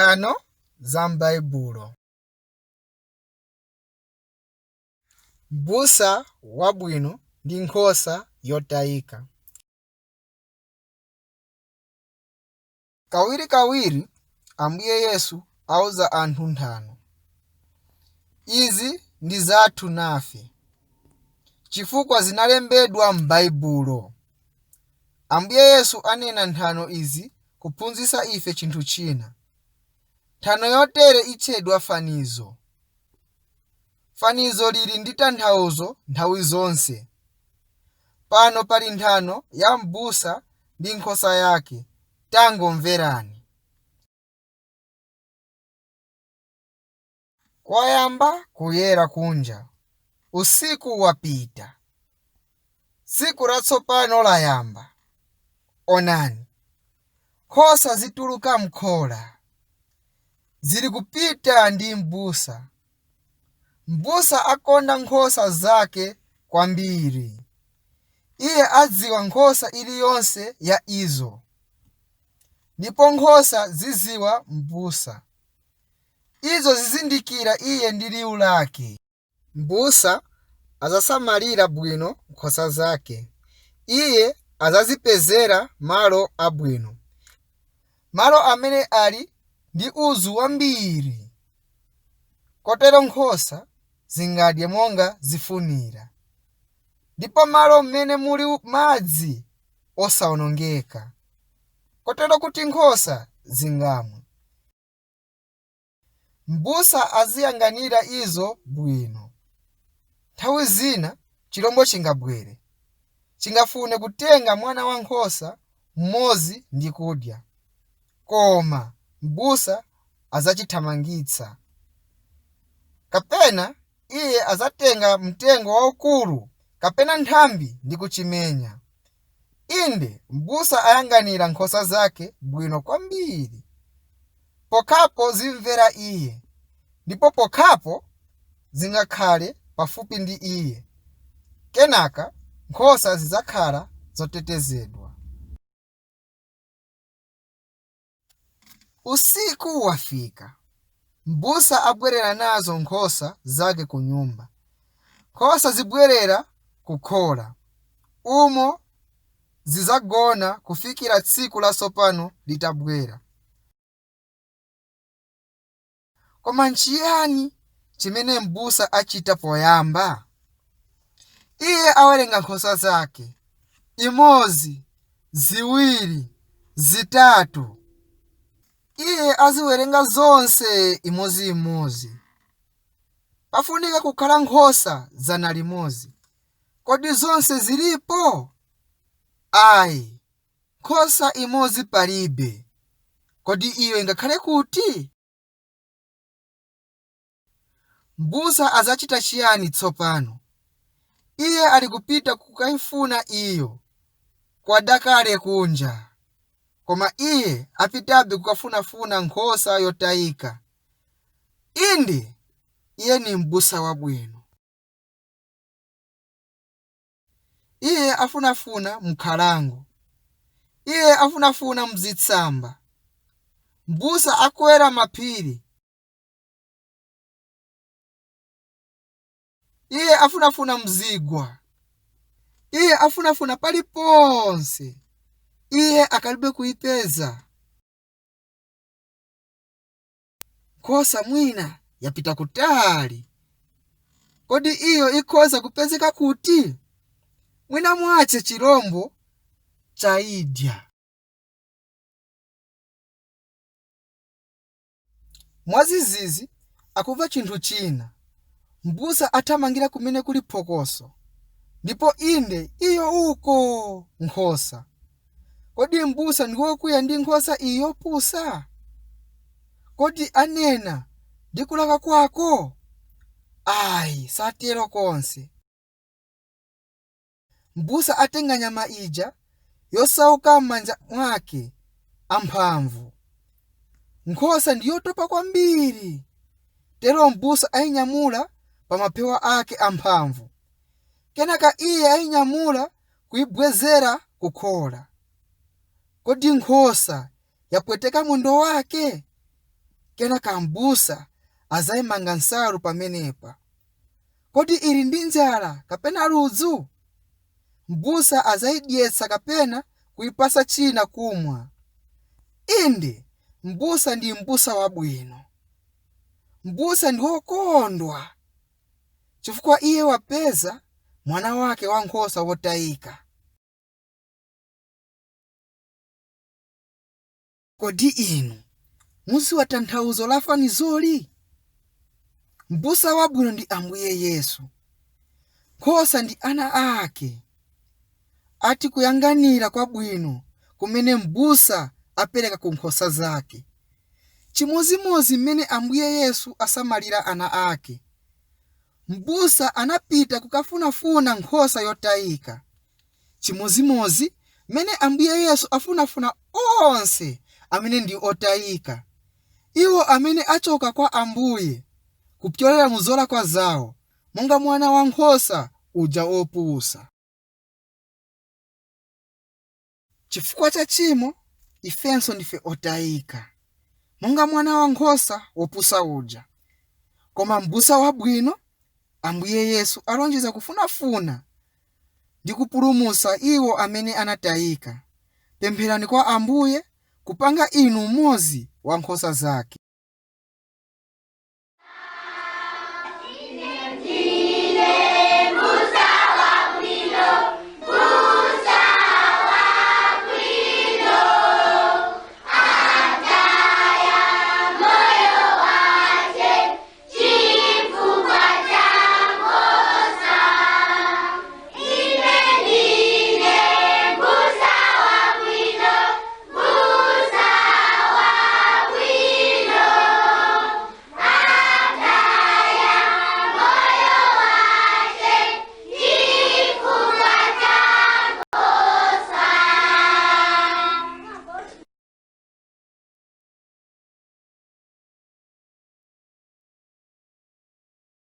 Nthano za m'Baibulo. M'busa wabwino ndi nkhosa yotayika. Kawirikawiri Ambuye Yesu auza anthu nthano. Izi ndi zathu nafe, chifukwa zinalembedwa m'Baibulo. Ambuye Yesu anena nthano izi kuphunzitsa ife chinthu china. Nthano yotere itchedwa fanizo. Fanizo lili ndi tanthauzo nthawi zonse. Pano pali nthano ya m'busa ndi nkhosa yake. Tangomverani. Kwayamba kuyera kunja. Usiku wapita. Tsiku latsopano layamba. Onani! Nkhosa zituluka m'khola. Zili kupita ndi m'busa. M'busa akonda nkhosa zake kwambiri. Iye adziwa nkhosa iliyonse ya izo. Ndipo nkhosa zidziwa m'busa. Izo zizindikira iye ndi liwu lake. M'busa adzasamalira bwino nkhosa zake. Iye adzazipezera malo abwino, malo amene ali ndi udzu wambiri, kotero nkhosa zingadye monga zifunira, ndipo malo m'mene muli madzi osaonongeka, kotero kuti nkhosa zingamwe. M'busa aziyang'anira izo bwino. Nthawi zina chilombo chingabwere. Chingafune kutenga mwana wa nkhosa mmodzi ndi kudya. Koma m'busa adzachithamangitsa. Kapena iye adzatenga mtengo waukulu kapena nthambi ndi kuchimenya. Inde, m'busa ayang'anira nkhosa zake bwino kwambiri. Pokhapo zimvera iye, ndipo pokhapo zingakhale pafupi ndi iye. Kenaka nkhosa zidzakhala zotetezedwa. Usiku wafika. M'busa abwerera nazo nkhosa zake kunyumba. Nkhosa zibwerera kukhola. Umo zidzagona kufikira tsiku latsopano litabwera. Koma n'chiyani chimene m'busa achita poyamba? Iye awerenga nkhosa zake, imodzi, ziwiri, zitatu. Iye aziwerenga zonse imodziimodzi. Pafunika kukhala nkhosa 100. Kodi zonse zilipo? Ayi, nkhosa imodzi palibe. Kodi iyo ingakhale kuti? M'busa adzachita chiyani tsopano? Iye ali kupita kukaifuna iyo. Kwada kale kunja. Koma iye apitabe kukafunafuna nkhosa yotayika. Inde, iye ni m'busa wabwino. Iye afunafuna m'nkhalango. Iye afunafuna m'zitsamba. M'busa akwera maphiri. Iye afunafuna m'zigwa. Iye afunafuna paliponse. Iye akalibe kuipeza. Nkhosa mwina yapita kutali. Kodi iyo ikhoza kupezeka kuti? Mwina mwache chirombo chaidya. Mwadzidzidzi akumva chinthu china. Mbusa athamangira kumene kuli phokoso. Ndipo inde, iyo uko, nkhosa. Kodi m'busa ndi wokwiya ndi nkhosa iyi yopusa? Kodi anena ndi kulakwa kwako? Ayi, satero konse. M'busa atenga nyama ija yosauka m'manja mwake amphamvu. Nkhosa ndi yotopa kwambiri, tero m'busa ayinyamula pa mapewa ake amphamvu. Kenaka iye ayinyamula kuibwezera kukhola. Kodi nkhosa yapweteka mwendo wake? Kenaka m'busa azayimanga nsalu pamenepa. Kodi ili ndi njala kapena ludzu? M'busa azayidyetsa kapena kuyipasa china kumwa. Inde, m'busa ndi m'busa wabwino. M'busa ndi wokondwa chifukwa iye wapeza mwana wake wankhosa wotayika. Kodi inu mudziwa tanthauzo la fanizoli? M'busa wabwino ndi Ambuye Yesu. Nkhosa ndi ana ake. Ati kuyang'anira kwabwino kumene m'busa apereka ku nkhosa zake. Chimodzimodzi mmene Ambuye Yesu asamalira ana ake. M'busa anapita kukafunafuna nkhosa yotayika. Chimodzimodzi mmene Ambuye Yesu afunafuna onse amene ndi otayika. Iwo amene achoka kwa Ambuye kupyolera mu zolakwa zawo monga mwana wankhosa uja wopusa. Chifukwa cha tchimo, ifenso ndife otayika, monga mwana wankhosa wopusa uja. Koma m'busa wabwino, Ambuye Yesu, alonjeza kufunafuna ndi kupulumutsa iwo amene anatayika. Pempherani kwa Ambuye kupanga inu mmodzi wa nkhosa zake.